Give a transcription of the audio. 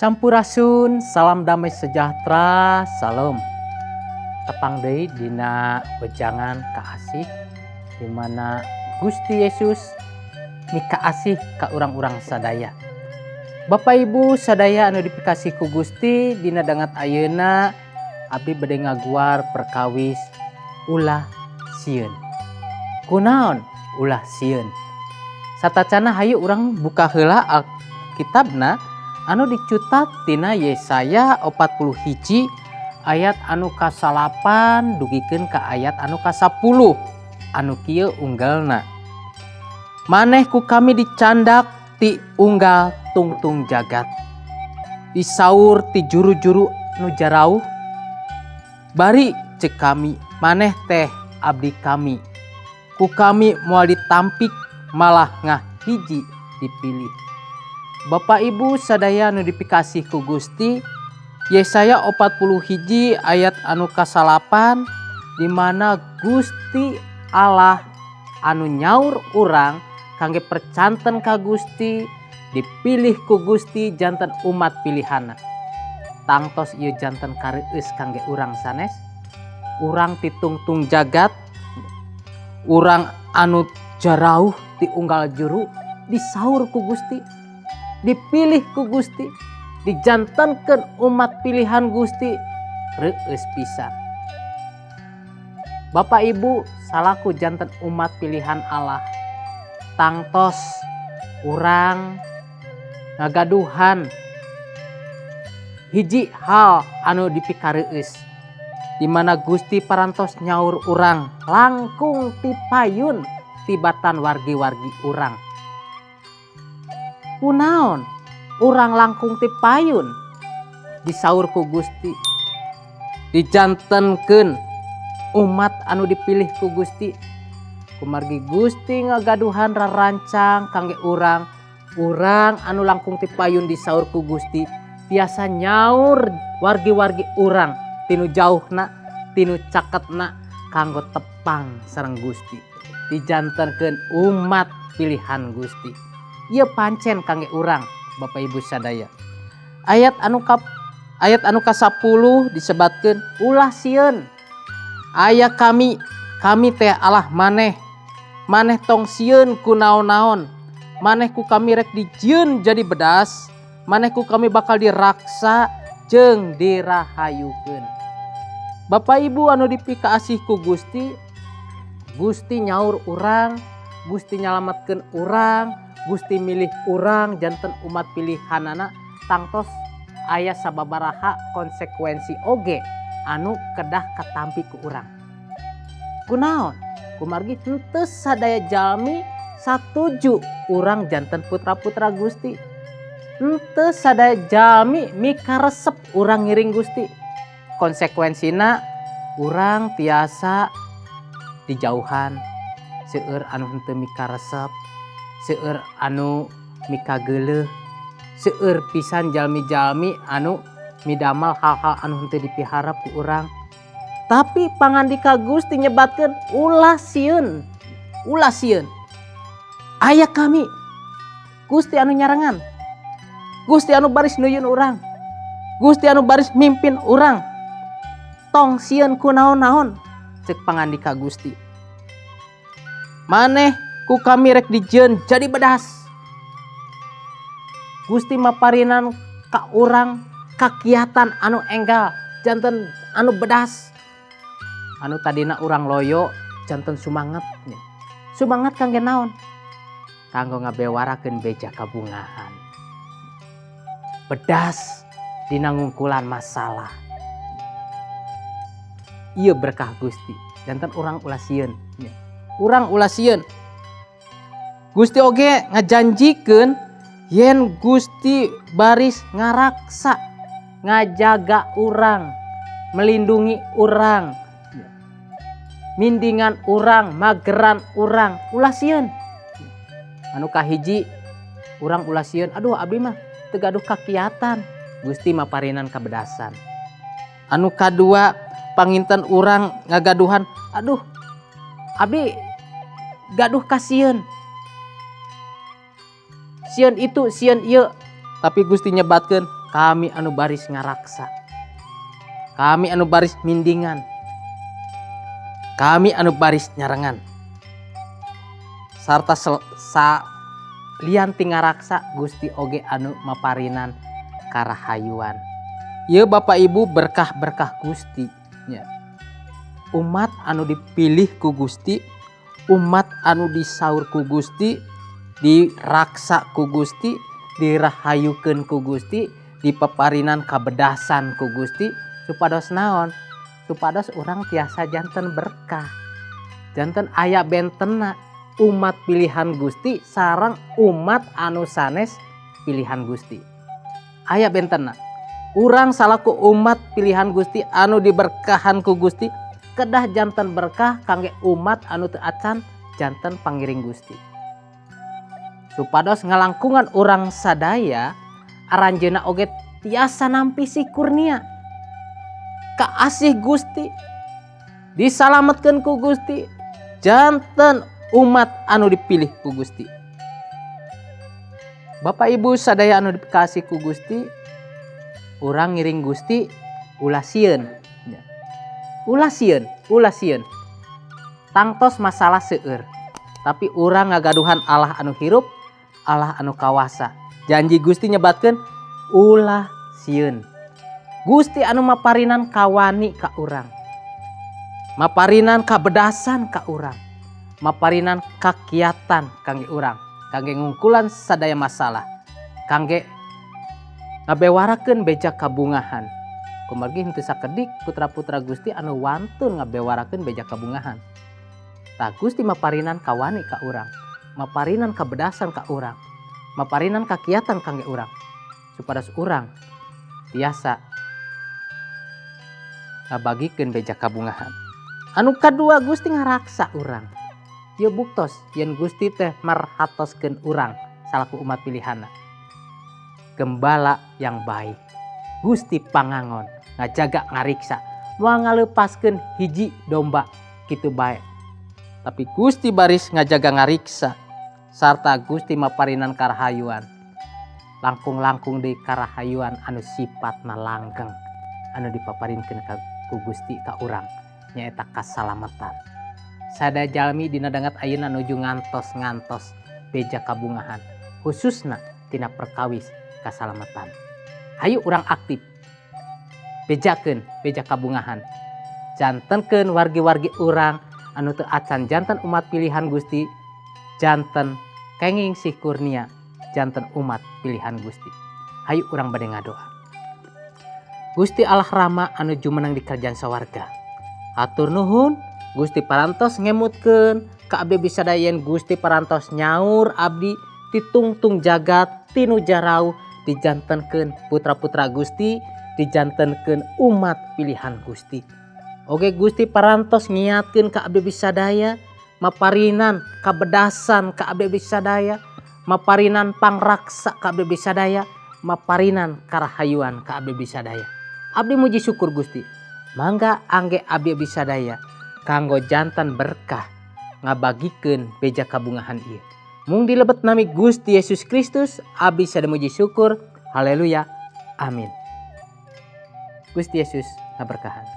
Sampurasun, salam damai sejahtera, salam. Tepang deui dina wejangan kaasih, di mana Gusti Yesus mikaasih ka urang-urang sadaya. Bapak Ibu sadaya anu dipikasih ku Gusti, dina danget ayeuna abdi bade ngaguar perkawis ulah sieun. Kunaon ulah sieun? Satacana hayu urang buka heula Alkitabna anu dicutat tina Yesaya 41 ayat anu ka-9 dugikeun ka ayat anu ka-10, anu kieu unggelna: "Maneh ku kami dicandak ti unggal tungtung jagat, disaur ti juru-juru nu jarauh. Bari cek kami, maneh teh abdi kami, ku kami moal ditampik, malah ngahiji dipilih." Bapak Ibu sadaya anu dipikasih ku Gusti, Yesaya 41 ayat anu ka-9, di mana Gusti Allah anu nyaur urang kangge percanten ka Gusti, dipilih ku Gusti janten umat pilihana. Tangtos ieu janten kareueus kangge urang sanes, urang ti tungtung jagat, urang anu jarauh ti unggal juru, disaur ku Gusti, dipilih ku Gusti, dijantenkeun umat pilihan Gusti. Reueus pisan. Bapak Ibu salaku janten umat pilihan Allah, tangtos urang ngagaduhan hiji hal anu dipikareueus, di mana Gusti parantos nyaur urang langkung ti payun tibatan wargi-wargi urang. Kunaon urang langkung ti payun disaur ku Gusti, dijantenkeun umat anu dipilih ku Gusti? Kumargi Gusti ngagaduhan rarancang kangge urang. Urang anu langkung ti payun disaur ku Gusti tiasa nyaur wargi-wargi urang tinu jauhna, tinu caketna, kanggo tepang sareng Gusti, dijantenkeun umat pilihan Gusti. Ieu pancen kangge urang, Bapak Ibu sadaya. Ayat anu ka-10 disebatkeun, "Ulah sieun, aya kami, kami teh Allah maneh. Maneh tong sieun ku naon-naon. Maneh ku kami rek dijieun jadi bedas, maneh ku kami bakal diraksa jeung dirahayukeun." Bapak Ibu anu dipikaasih ku Gusti, Gusti nyaur urang, Gusti nyalametkeun urang, Gusti milih urang janten umat pilihanana, tangtos aya sababaraha konsekuensi oge anu kedah katampi ku urang. Kunaon? Kumargi henteu sadaya jalmi satuju urang janten putra-putra Gusti. Henteu sadaya jalmi mikaresep urang ngiring Gusti. Konsekuensina urang tiasa dijauhan, seueur anu henteu mikaresep, seueur anu mikageuleuh, seueur pisan jalmi-jalmi anu midamal hal-hal anu henteu dipiharap ku urang. Tapi pangandika Gusti nyebatkeun, "Ulah sieun, ulah sieun. Aya kami." Gusti anu nyarengan. Gusti anu baris nuyun urang. Gusti anu baris mimpin urang. "Tong sieun ku naon-naon," cek pangandika Gusti. "Maneh ku kami rek dijieun jadi bedas." Gusti maparinan ka urang kakiatan anu enggal, janten anu bedas. Anu tadina urang loyo janten sumanget. Sumanget kangge naon? Kanggo ngabewarakeun beja kabungahan. Bedas dina ngungkulan masalah. Ieu berkah Gusti. Janten urang ulah sieun. Urang ulah sieun. Gusti oge ngajanjikeun yen Gusti baris ngaraksa, ngajaga urang, melindungi urang, mindingan urang, mageran urang. Ulah sieun. Anu kahiji, urang ulah sieun, "Aduh, abdi mah teu gaduh kakiatan." Gusti maparinan kabedasan. Anu kadua, panginten urang ngagaduhan, "Aduh, abdi gaduh kasieun. Sieun itu, sieun ieu." Tapi Gusti nyebatkeun, Kami anu baris ngaraksa, kami anu baris mindingan, kami anu baris nyarengan, sarta salian ti ngaraksa, Gusti oge anu maparinan karahayuan. Ieu, Bapak Ibu, berkah-berkah Gusti nya. Umat anu dipilih ku Gusti, umat anu disaur ku Gusti, diraksa ku Gusti, dirahayukeun ku Gusti, dipaparinan kabedasan ku Gusti, supados naon? Supados urang tiasa janten berkah, janten aya bentena umat pilihan Gusti sareng umat anu sanes pilihan Gusti. Aya bentena. Urang salaku umat pilihan Gusti anu diberkahan ku Gusti kedah janten berkah kangge umat anu teu acan janten pangiring Gusti, supados ngalangkungan urang sadaya aranjeuna oge tiasa nampi sih kurnia kaasih Gusti, disalametkeun ku Gusti, janten umat anu dipilih ku Gusti. Bapak Ibu sadaya anu dikasih ku Gusti, urang ngiring Gusti ulah sieun. Ulah sieun, ulah sieun. Tangtos masalah seueur, tapi urang ngagaduhan Allah anu hirup, Allah anu kawasa. Janji Gusti nyebatkeun ulah sieun. Gusti anu maparinan kawani ka urang, maparinan kabedasan ka urang, maparinan kakiatan kangge urang, kangge ngungkulan sadaya masalah, kangge ngabewarakeun beja kabungahan. Kumargi henteu sakedik putra-putra Gusti anu wantun ngabewarakeun beja kabungahan. Tah, Gusti maparinan kawani ka urang, maparinan kabedasan ka urang, maparinan kakiatan kangge urang, supados urang tiasa ngabagikeun beja kabungahan. Anu kadua, Gusti ngaraksa urang. Ieu buktos yen Gusti teh merhatoskeun urang salaku umat pilihanna. Gembala yang baik, Gusti pangangon, ngajaga, ngariksa, moal ngalepaskeun hiji domba kitu bae. Tapi Gusti baris ngajaga, ngariksa, sarta Gusti maparinan karahayuan. Langkung-langkung deui karahayuan anu sifatna langgeng anu dipaparinkeun ka ku Gusti ka urang, nyaeta kasalamatan. Sadaya jalmi dina danget ayeuna nuju ngantos-ngantos beja kabungahan, khususna tina perkawis kasalamatan. Hayu urang aktif bejakeun beja kabungahan, jantenkeun wargi-wargi urang anu teu acan janten umat pilihan Gusti janten kenging sih kurnia, janten umat pilihan Gusti. Hayu urang bade ngadoa. Gusti Allah Rama anu jumeneng di kerajaan sawarga, hatur nuhun Gusti parantos ngemutkeun ka abdi sadaya yen Gusti parantos nyaur abdi ditungtung jagat tinu jarauh, dijantenkeun putra-putra Gusti, dijantenkeun umat pilihan Gusti. Oge Gusti parantos ngiatkeun ka abdi sadaya, maparinan kabedasan ka abdi sadaya, maparinan pangraksa ka abdi sadaya, maparinan karahayuan ka abdi sadaya. Abdi muji syukur, Gusti. Mangga angge abdi sadaya kanggo janten berkah ngabagikeun beja kabungahan ieu. Mung di lebet nami Gusti Yesus Kristus abdi sada muji syukur. Haleluya. Amin. Gusti Yesus ngaberkahan.